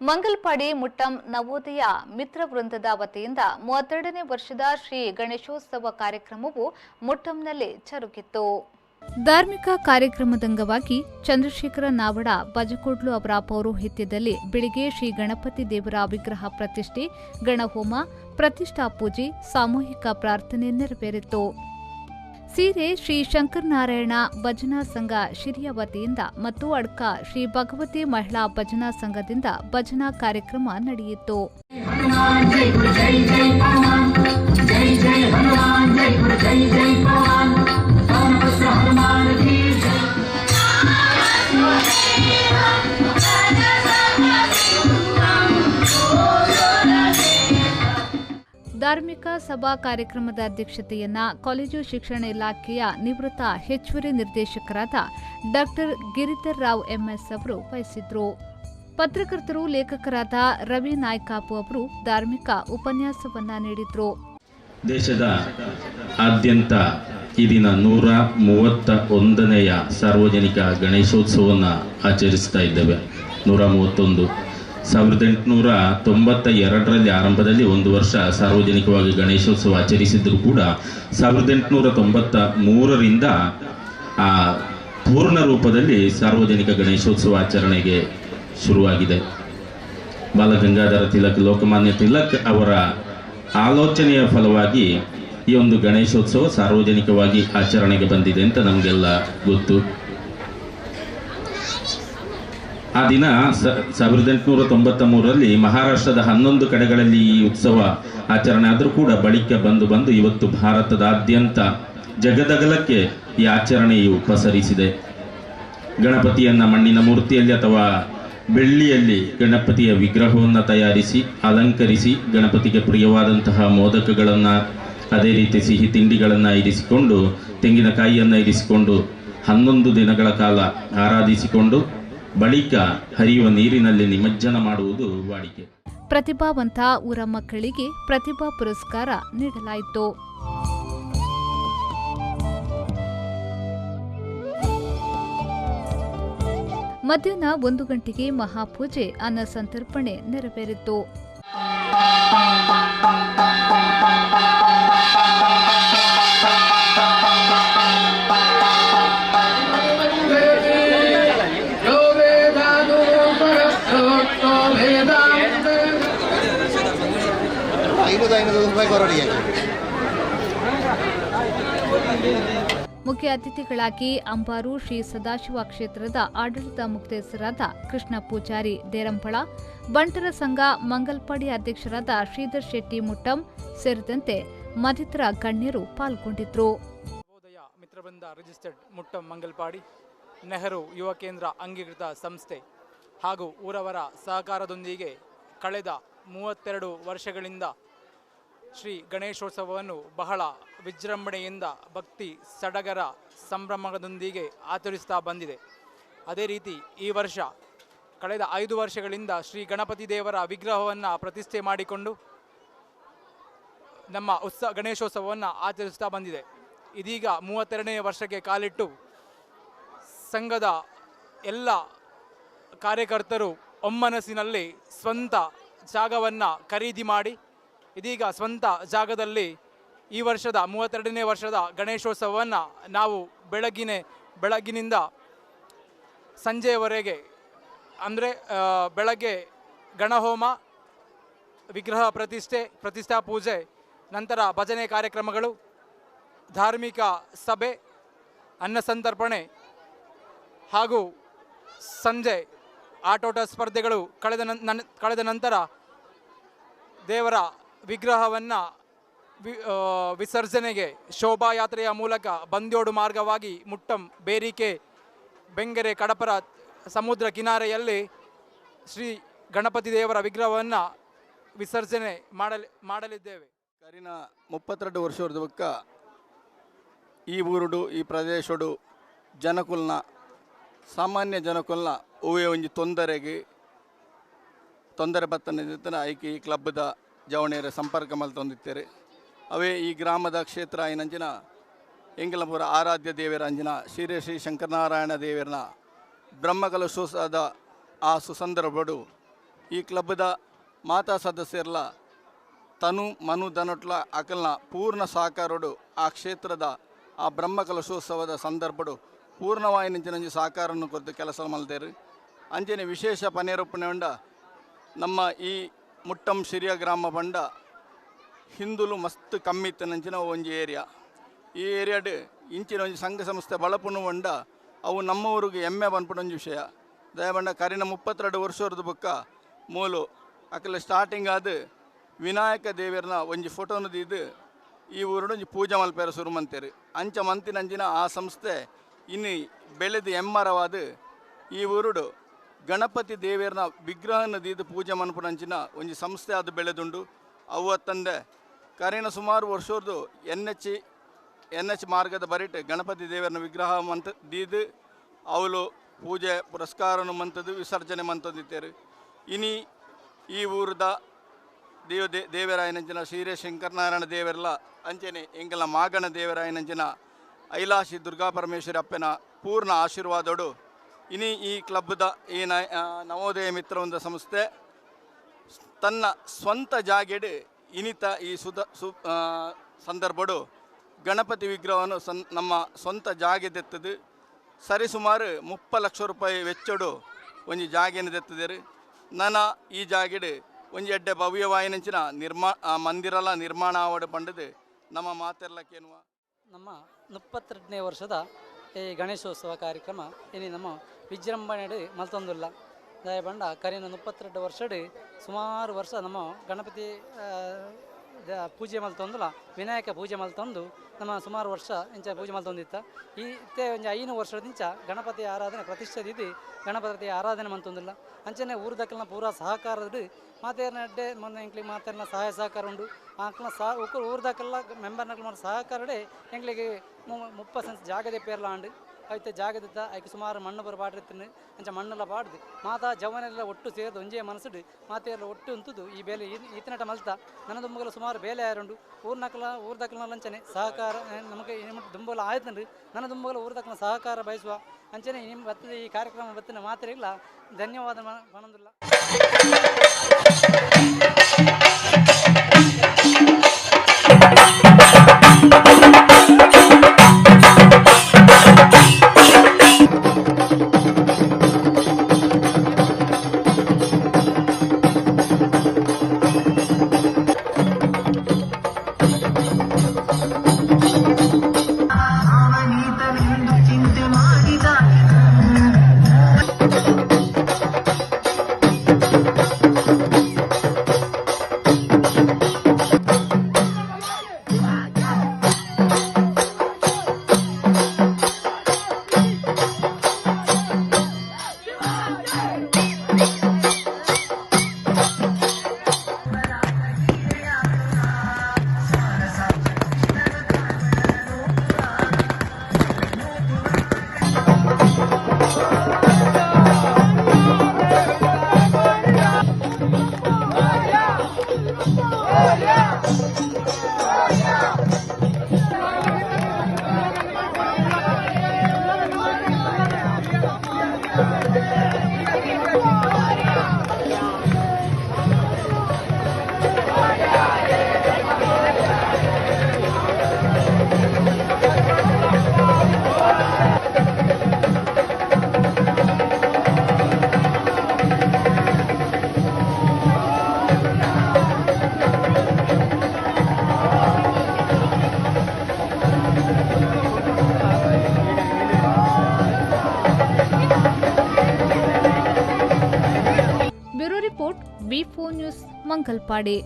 ಮಂಗಲ್ಪಾಡಿ ಮುಟ್ಟಂ ನವೋದಯ ಮಿತ್ರ ವೃಂದದ ವತಿಯಿಂದ 32ನೇ ವರ್ಷದ ಶ್ರೀ ಗಣೇಶೋತ್ಸವ ಕಾರ್ಯಕ್ರಮವು ಮುಟ್ಟಂನಲ್ಲಿ ಜರುಗಿತು. ಧಾರ್ಮಿಕ ಕಾರ್ಯಕ್ರಮದಂಗವಾಗಿ ಚಂದ್ರಶೇಖರ ನಾವಡ ಬಜಕೋಡ್ಲು ಅವರ ಪೌರೋಹಿತ್ಯದಲ್ಲಿ ಬೆಳಿಗ್ಗೆ ಶ್ರೀ ಗಣಪತಿ ದೇವರ ವಿಗ್ರಹ ಪ್ರತಿಷ್ಠೆ, ಗಣಹೋಮ, ಪ್ರತಿಷ್ಠಾ ಪೂಜೆ, ಸಾಮೂಹಿಕ ಪ್ರಾರ್ಥನೆ ನೆರವೇರಿತು. ಸೀರೆ ಶ್ರೀ ಶಂಕರನಾರಾಯಣ ಭಜನಾ ಸಂಘ ಶಿರಿಯ ವತಿಯಿಂದ ಮತ್ತು ಅಡ್ಕ ಶ್ರೀ ಭಗವತಿ ಮಹಿಳಾ ಭಜನಾ ಸಂಘದಿಂದ ಭಜನಾ ಕಾರ್ಯಕ್ರಮ ನಡೆಯಿತು. ಧಾರ್ಮಿಕ ಸಭಾ ಕಾರ್ಯಕ್ರಮದ ಅಧ್ಯಕ್ಷತೆಯನ್ನ ಕಾಲೇಜು ಶಿಕ್ಷಣ ಇಲಾಖೆಯ ನಿವೃತ್ತ ಹೆಚ್ಚುವರಿ ನಿರ್ದೇಶಕರಾದ ಡಾಕ್ಟರ್ ಗಿರಿಧರ್ ರಾವ್ ಎಂಎಸ್ ಅವರು ವಹಿಸಿದ್ರು. ಪತ್ರಕರ್ತರು ಲೇಖಕರಾದ ರವಿ ನಾಯ್ಕಾಪು ಅವರು ಧಾರ್ಮಿಕ ಉಪನ್ಯಾಸವನ್ನ ನೀಡಿದ್ರು. ದೇಶದ ಆದ್ಯಂತ ಈ ದಿನ 131ನೆಯ ಸಾರ್ವಜನಿಕ ಗಣೇಶೋತ್ಸವವನ್ನು ಆಚರಿಸ್ತಾ ಇದ್ದೇವೆ. 131 1892ರಲ್ಲಿ ಆರಂಭದಲ್ಲಿ ಒಂದು ವರ್ಷ ಸಾರ್ವಜನಿಕವಾಗಿ ಗಣೇಶೋತ್ಸವ ಆಚರಿಸಿದ್ರು ಕೂಡ 1893ರಿಂದ ಆ ಪೂರ್ಣ ರೂಪದಲ್ಲಿ ಸಾರ್ವಜನಿಕ ಗಣೇಶೋತ್ಸವ ಆಚರಣೆಗೆ ಶುರುವಾಗಿದೆ. ಬಾಲಗಂಗಾಧರ ತಿಲಕ್, ಲೋಕಮಾನ್ಯ ತಿಲಕ್ ಅವರ ಆಲೋಚನೆಯ ಫಲವಾಗಿ ಈ ಒಂದು ಗಣೇಶೋತ್ಸವ ಸಾರ್ವಜನಿಕವಾಗಿ ಆಚರಣೆಗೆ ಬಂದಿದೆ ಅಂತ ನಮಗೆಲ್ಲ ಗೊತ್ತು. ಆ ದಿನ 1893ರಲ್ಲಿ ಮಹಾರಾಷ್ಟ್ರದ 11 ಕಡೆಗಳಲ್ಲಿ ಈ ಉತ್ಸವ ಆಚರಣೆ ಆದರೂ ಕೂಡ ಬಳಿಕ ಬಂದು ಬಂದು ಇವತ್ತು ಭಾರತದಾದ್ಯಂತ ಜಗದಗಲಕ್ಕೆ ಈ ಆಚರಣೆಯು ಪಸರಿಸಿದೆ. ಗಣಪತಿಯನ್ನ ಮಣ್ಣಿನ ಮೂರ್ತಿಯಲ್ಲಿ ಅಥವಾ ಬೆಳ್ಳಿಯಲ್ಲಿ ಗಣಪತಿಯ ವಿಗ್ರಹವನ್ನು ತಯಾರಿಸಿ ಅಲಂಕರಿಸಿ ಗಣಪತಿಗೆ ಪ್ರಿಯವಾದಂತಹ ಮೋದಕಗಳನ್ನು, ಅದೇ ರೀತಿ ಸಿಹಿ ತಿಂಡಿಗಳನ್ನು ಇರಿಸಿಕೊಂಡು, ತೆಂಗಿನಕಾಯಿಯನ್ನು ಇರಿಸಿಕೊಂಡು 11 ದಿನಗಳ ಕಾಲ ಆರಾಧಿಸಿಕೊಂಡು ಬಳಿಕ ಹರಿಯುವ ನೀರಿನಲ್ಲಿ ನಿಮಜ್ಜನ ಮಾಡುವುದು ವಾಡಿಕೆ. ಪ್ರತಿಭಾವಂತ ಊರ ಮಕ್ಕಳಿಗೆ ಪ್ರತಿಭಾ ಪುರಸ್ಕಾರ ನೀಡಲಾಯಿತು. ಮಧ್ಯಾಹ್ನ 1 ಗಂಟೆಗೆ ಮಹಾಪೂಜೆ, ಅನ್ನ ಸಂತರ್ಪಣೆ ನೆರವೇರಿತು. ಮುಖ್ಯ ಅತಿಥಿಗಳಾಗಿ ಅಂಬಾರು ಶ್ರೀ ಸದಾಶಿವ ಕ್ಷೇತ್ರದ ಆಡಳಿತ ಮುಕ್ತೇಸರಾದ ಕೃಷ್ಣ ಪೂಜಾರಿ ದೇರಂಪಳ, ಬಂಟರ ಸಂಘ ಮಂಗಲ್ಪಾಡಿ ಅಧ್ಯಕ್ಷರಾದ ಶ್ರೀಧರ್ ಶೆಟ್ಟಿ ಮುಟ್ಟಂ ಸೇರಿದಂತೆ ಮತ್ತಿತರ ಗಣ್ಯರು ಪಾಲ್ಗೊಂಡಿದ್ದರು. ನವೋದಯ ಮಿತ್ರವೃಂದ ರಿಜಿಸ್ಟರ್ಡ್ ಮುಟ್ಟಂ ಮಂಗಲ್ಪಾಡಿ, ನೆಹರು ಯುವ ಕೇಂದ್ರ ಅಂಗೀಕೃತ ಸಂಸ್ಥೆ ಹಾಗೂ ಊರವರ ಸಹಕಾರದೊಂದಿಗೆ ಕಳೆದ 32 ವರ್ಷಗಳಿಂದ ಶ್ರೀ ಗಣೇಶೋತ್ಸವವನ್ನು ಬಹಳ ವಿಜೃಂಭಣೆಯಿಂದ ಭಕ್ತಿ ಸಡಗರ ಸಂಭ್ರಮದೊಂದಿಗೆ ಆಚರಿಸ್ತಾ ಬಂದಿದೆ. ಅದೇ ರೀತಿ ಈ ವರ್ಷ ಕಳೆದ 5 ವರ್ಷಗಳಿಂದ ಶ್ರೀ ಗಣಪತಿ ದೇವರ ವಿಗ್ರಹವನ್ನು ಪ್ರತಿಷ್ಠೆ ಮಾಡಿಕೊಂಡು ನಮ್ಮ ಗಣೇಶೋತ್ಸವವನ್ನು ಆಚರಿಸ್ತಾ ಬಂದಿದೆ. ಇದೀಗ 32ನೇ ವರ್ಷಕ್ಕೆ ಕಾಲಿಟ್ಟು ಸಂಘದ ಎಲ್ಲ ಕಾರ್ಯಕರ್ತರು ಒಮ್ಮನಸ್ಸಿನಲ್ಲಿ ಸ್ವಂತ ಜಾಗವನ್ನು ಖರೀದಿ ಮಾಡಿ ಇದೀಗ ಸ್ವಂತ ಜಾಗದಲ್ಲಿ ಈ ವರ್ಷದ 32ನೇ ವರ್ಷದ ಗಣೇಶೋತ್ಸವವನ್ನು ನಾವು ಬೆಳಗಿನಿಂದ ಸಂಜೆಯವರೆಗೆ, ಅಂದರೆ, ಬೆಳಗ್ಗೆ ಗಣಹೋಮ, ವಿಗ್ರಹ ಪ್ರತಿಷ್ಠೆ, ಪ್ರತಿಷ್ಠಾ ಪೂಜೆ, ನಂತರ ಭಜನೆ ಕಾರ್ಯಕ್ರಮಗಳು, ಧಾರ್ಮಿಕ ಸಭೆ, ಅನ್ನ ಸಂತರ್ಪಣೆ ಹಾಗೂ ಸಂಜೆ ಆಟೋಟ ಸ್ಪರ್ಧೆಗಳು ಕಳೆದ ನಂತರ ದೇವರ ವಿಗ್ರಹವನ್ನು ವಿಸರ್ಜನೆಗೆ ಶೋಭಾಯಾತ್ರೆಯ ಮೂಲಕ ಬಂದ್ಯೋಡು ಮಾರ್ಗವಾಗಿ ಮುಟ್ಟಂ, ಬೇರಿಕೆ, ಬೆಂಗೆರೆ, ಕಡಪರ ಸಮುದ್ರ ಕಿನಾರೆಯಲ್ಲಿ ಶ್ರೀ ಗಣಪತಿ ದೇವರ ವಿಗ್ರಹವನ್ನು ವಿಸರ್ಜನೆ ಮಾಡಲಿದ್ದೇವೆ. ಕರಿನ 32 ವರ್ಷದ ಬೊಕ್ಕ ಈ ಊರುಡು ಈ ಪ್ರದೇಶಡು ಜನಕುಲ್ನ ಸಾಮಾನ್ಯ ಜನಕುಲ್ನ ಒವ್ವೇ ಒಂಜಿ ತೊಂದರೆಗೆ ತೊಂದರೆ ಬತ್ತನ ಐಕೆ ಈ ಕ್ಲಬ್ದ ಜವಣೇರ ಸಂಪರ್ಕ ಮಲ್ತೊಂದಿತ್ತೇರೆ. ಅವೇ ಈ ಗ್ರಾಮದ ಕ್ಷೇತ್ರ ಐನಂಚಿನ ಎಂಗಲಪುರ ಆರಾಧ್ಯ ದೇವರ ಅಂಜಿನ ಶ್ರೀ ಶ್ರೀ ಶಂಕರನಾರಾಯಣ ದೇವರನ ಬ್ರಹ್ಮಕಲಶೋತ್ಸವದ ಆ ಸುಸಂದರ್ಭಡು ಈ ಕ್ಲಬ್ದ ಮಾತಾ ಸದಸ್ಯರ್ಲ ತನು ಮನು ಧನಟ್ಲ ಅಕಲ್ನ ಪೂರ್ಣ ಸಹಕಾರಡು ಆ ಕ್ಷೇತ್ರದ ಆ ಬ್ರಹ್ಮ ಕಲಶೋತ್ಸವದ ಸಂದರ್ಭಡು ಪೂರ್ಣವಾಯಿನಂಚಿನಂಚಿ ಸಹಕಾರನ್ನು ಕೊರತು ಕೆಲಸ ಮಲ್ತೇರು. ಅಂಚನೆ ವಿಶೇಷ ಪನೇರೊಪ್ಪುನೆ ನಮ್ಮ ಈ ಮುಟ್ಟಂ ಶಿರಿಯ ಗ್ರಾಮ ಪಂಡ ಹಿಂದುಲು ಮಸ್ತ್ ಕಮ್ಮಿ ಇತ್ತನಂಚಿನ ಒಂಜಿ ಏರಿಯಾ. ಈ ಏರಿಯಾಡ್ ಇಂಚಿನ ಒಂಜಿ ಸಂಘ ಸಂಸ್ಥೆ ಬಳಪುನು ಉಂಡ ಅವು ನಮ್ಮ ಊರಿಗೆ ಎಮ್ಮೆ ಪನ್ಪುನ ಒಂಜಿ ವಿಷಯ. ದಯಬಂಡ ಕರಿನ 32 ವರ್ಷದ ಬೊಕ್ಕ ಮೂಲು ಅಕಲ ಸ್ಟಾರ್ಟಿಂಗ್ ಆದ್ ವಿನಾಯಕ ದೇವರನ ಒಂಜಿ ಫೋಟೋನು ದೀದು ಈ ಊರುಡು ಒಂಜಿ ಪೂಜೆ ಮಲ್ಪೆರೆ ಶುರು ಮಂತೇರು. ಅಂಚ ಮಂತಿನಂಚಿನ ಆ ಸಂಸ್ಥೆ ಇನ್ನು ಬೆಳೆದು ಎಮ್ಮರವಾದ ಈ ಊರುಡು ಗಣಪತಿ ದೇವರನ ವಿಗ್ರಹನ ದೀದು ಪೂಜೆ ಮನ್ಪುನಂಚಿನ ಒಂಜಿ ಸಂಸ್ಥೆ ಅದು ಬೆಳೆದುಂಡು. ಅವು ಅತ್ತಂದೆ ಕರಿನ ಸುಮಾರು ವರ್ಷದ್ದು ಎನ್ ಎಚ್ ಮಾರ್ಗದ ಬರಿಟ್ ಗಣಪತಿ ದೇವರನ ವಿಗ್ರಹ ಮಂತ ದೀದು ಅವಳು ಪೂಜೆ ಪುರಸ್ಕಾರನು ಮಂತದ್ದು ವಿಸರ್ಜನೆ ಮಂತದಿತ್ತೇರು. ಇನಿ ಈ ಊರದ ದೇವರಾಯನಂಚಿನ ಶ್ರೀ ಶಂಕರನಾರಾಯಣ ದೇವರಲ್ಲ ಅಂಚನೆ ಎಂಕಲ್ನ ಮಾಗಣ ದೇವರಾಯನಂಚಿನ ಐಲಾಶಿ ದುರ್ಗಾ ಪರಮೇಶ್ವರಿ ಅಪ್ಪನ ಪೂರ್ಣ ಆಶೀರ್ವಾದೋಡು ಇನಿ ಈ ಕ್ಲಬ್ದ ಈ ನವೋದಯ ಮಿತ್ರವೃಂದ ಸಂಸ್ಥೆ ತನ್ನ ಸ್ವಂತ ಜಾಗೆಡು ಇನಿತ ಈ ಸಂದರ್ಭಡು ಗಣಪತಿ ವಿಗ್ರಹವನ್ನು ನಮ್ಮ ಸ್ವಂತ ಜಾಗೆ ದೆತ್ತದು ಸರಿಸುಮಾರು 30 ಲಕ್ಷ ರೂಪಾಯಿ ವೆಚ್ಚಡು ಒಂಜಿ ಜಾಗೆಯನ್ನು ದೆತ್ತದೇರು. ನನ ಈ ಜಾಗೆಡು ಒಂಜಿ ಎಡ್ಡೆ ಭವ್ಯವಾಯಿನಂಚಿನ ಮಂದಿರಲ ನಿರ್ಮಾಣ ಆವಡು ಪಂಡದು ನಮ್ಮ ಮಾತೆರ್ಲಕ್ಕೇನುವ. ನಮ್ಮ 32ನೇ ವರ್ಷದ ಈ ಗಣೇಶೋತ್ಸವ ಕಾರ್ಯಕ್ರಮ ಇನಿ ನಮ್ಮ ವಿಜೃಂಭಣೆ ಮಲ್ತೊಂದುಲ್ಲ. ದಯಬಂಡ ಕರಿನ 32 ವರ್ಷಡು ಸುಮಾರು ವರ್ಷ ನಮ್ಮ ಗಣಪತಿ ಪೂಜೆ ಮಲ್ತೊಂದುಲ್ಲ, ವಿನಾಯಕ ಪೂಜೆ ಮಲ್ತೊಂದು ನಮ್ಮ ಸುಮಾರು ವರ್ಷ ಇಂಚ ಪೂಜೆ ಮಲ್ತೊಂದಿತ್ತ. ಈ ಇತ್ತೆ ಒಂಜಿ 5 ವರ್ಷದಿಂಚ ಗಣಪತಿ ಆರಾಧನೆ ಪ್ರತಿಷ್ಠೆ ಗಣಪತಿ ಆರಾಧನೆ ಮಂತೊಂದಿಲ್ಲ. ಅಂಚನೆ ಊರುದಕ್ಕಲ್ನ ಪೂರಾ ಸಹಕಾರದ ಮಾತೇರ್ನ ಅಡ್ಡೆ ಮೊನ್ನೆ ಎಂಕ್ಲಿಗೆ ಮಾತೇರ್ನ ಸಹಾಯ ಸಹಕಾರ ಉಂಡು. ಆಕ್ಲ ಸಹ ಊರುದಕ್ಕೆಲ್ಲ ಮೆಂಬರ್ನಕ್ಲ ಮಾಡ ಸಹಕಾರಡೆ ಎಂಕ್ಲಿಗೆ 30 ಸೆನ್ಸ್ ಜಾಗದೆ ಪೇರ್ಲ ಆಂಡು ಐತೆ ಜಾಗದಿತ್ತ ಐಕೆ ಸುಮಾರು ಮಣ್ಣು ಬರ ಪಾಡಿರ್ತೀನಿ. ಅಂಚ ಮಣ್ಣೆಲ್ಲ ಪಾಡ್ದು ಮಾತಾ ಜವನೆಲ್ಲ ಒಟ್ಟು ಸೇರಿದು ಒಂಜೇ ಮನಸ್ಸುಡು ಮಾತೆಲ್ಲ ಒಟ್ಟು ಉಂತುದು ಈ ಬೇಲೆ ಈತನಟ ಮಲ್ತ ನನ್ನ ದುಂಬಗಲ ಸುಮಾರು ಬೇಲೆ ಆರುಂಡು. ಊರ್ನಕಲ ಊರ್ದಕ್ಕಲ ಸಹಕಾರ ನಮಗೆ ದುಂಬಗಲ ಆಯ್ತಂಡ್ರಿ. ನನ್ನ ದುಂಬಗಲ ಊರ್ದಕ್ಕಲ ಸಹಕಾರ ಬಯಸುವ ಅಂಚನೆ ನಿಮ್ಮ ಬರ್ತದೆ ಈ ಕಾರ್ಯಕ್ರಮ ಬತ್ತಿನ ಮಾತ್ರ ಇಲ್ಲ. ಧನ್ಯವಾದ ಪನೊಂದುಲ್ಲ. Bureau report, B4 news, Mangalpady.